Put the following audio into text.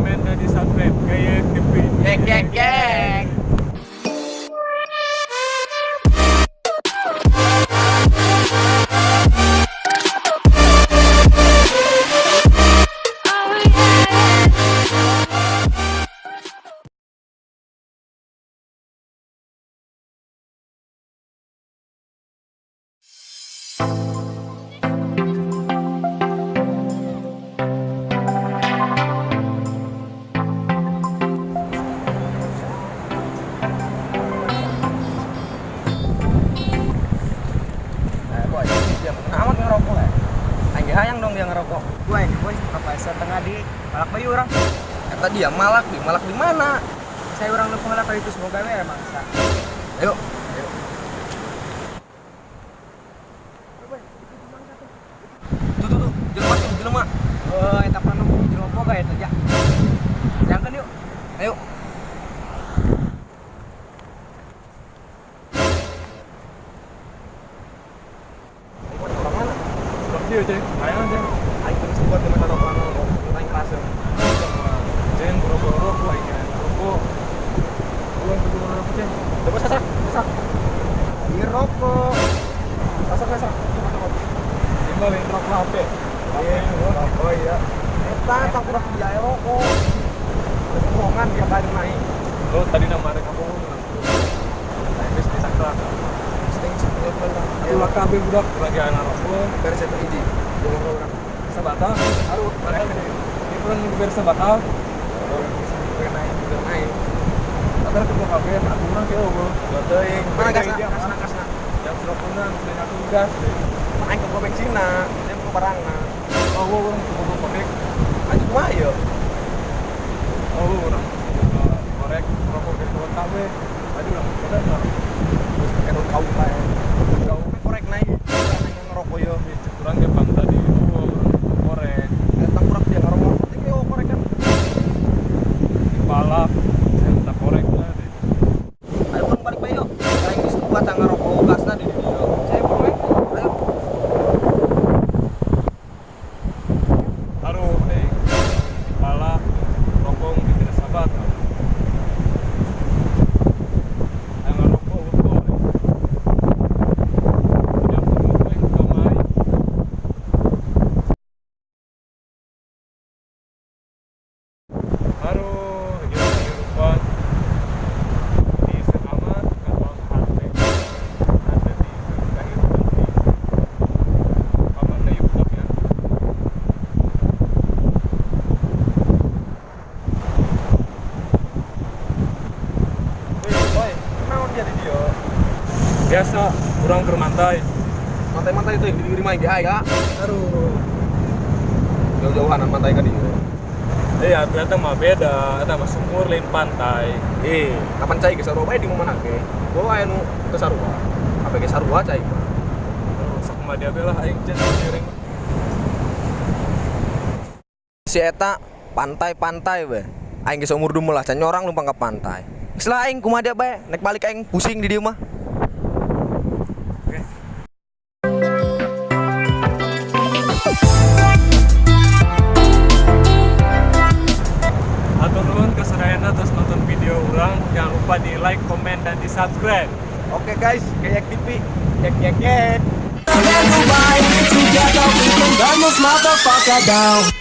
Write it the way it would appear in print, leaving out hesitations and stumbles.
Komen, dan di subscribe. Gaya TV. Gek gek gek. Eh, boy, dia amat ngerokok ya. Aing ge hayang dong dia ngerokok. Gue ini boy, apa setengah di malak bayu orang. Eta dia malak di mana? Saya orang lupa lah itu semoga we mangsa. Ayo, ayo. Tuh tuh tuh, jelema tuh, jelema. Oh, eta panu jelema boga eta ja. Jangkeun yuk. Ayo. Orang mana? Stop dia, Ceng. Ayo, Ceng. Aing terus buat teman rokok rokok, aing kerasa. Ceng, rokok rokok aing rokok. Gua kudu rokok, Ceng. Coba sasak, sasak. Iya rokok. Sasak, sasak. Coba, coba. Ini mah lain rokok HP. Iya, rokok iya. Eta tangkurak dia rokok. Terus bohongan dia tadi naik. Lo tadi nama mereka bohong. Aing geus disakra. Sering sepuluh orang. Atuh kabeh budak lagi anak rokok. Beres itu hiji. Jangan orang. Sabatal. Aduh, batal gede. Ini kurang beres sabatal. Naik, naik. Atar ke kabeh, aku urang kieu eueuh. Teuing. Mana gasna? Gasna, gasna. Jam serapuna, geus aku gas. Aing ke bensinna, dia ke barangna. Oh, gua urang ke korek. Lanjut kumaha ieu? Oh, urang korek rokok ke kabeh. Tadi urang kita Terus pakai daun kau bae. kau Korek naik, naik ngerokok ieu. kurang ge pang tadi oh urang korek Eta tangkurak dia ngerokok. Tapi oh korek kan. dipalak saya minta korek lah deh. Ayo urang balik bae yuk. Aing geus kuat ngerokok gasna di dieu. Saya perlu Ayo. Aduh, deh. Dipalak rokok di tidak sabat. Ayo ngerokok korek. Jam rokok yang kamai. Aduh, gimana kehidupan di amat kalau hati hati di kehidupan di kamarnya yuk ya. Wih, boy, naon dia di dieu? Biasa, kurang ke mantai. Mantai-mantai itu yang di diri mah ge aya. Aduh. Jauh-jauhan mantai ka dieu. Iya, ternyata mah beda. Eta mah sumur lain pantai. Eh, kapan cai ge sarua bae di mana ge? Gua aya nu teu sarua. Apa ge sarua cai mah. Aduh, sok mah dia lah aing cen piring. Si eta pantai-pantai we. Aing geus umur dumelah can nyorang lumpang ke pantai. Geus lah aing kumaha dia bae, nek balik aing pusing di dieu mah. Oke. Atur nuhun ke sadayana terus nonton video urang. Jangan lupa di like, komen, dan di subscribe. Oke guys, kayak TV. Yek yek yek. Together we can burn this motherfucker down.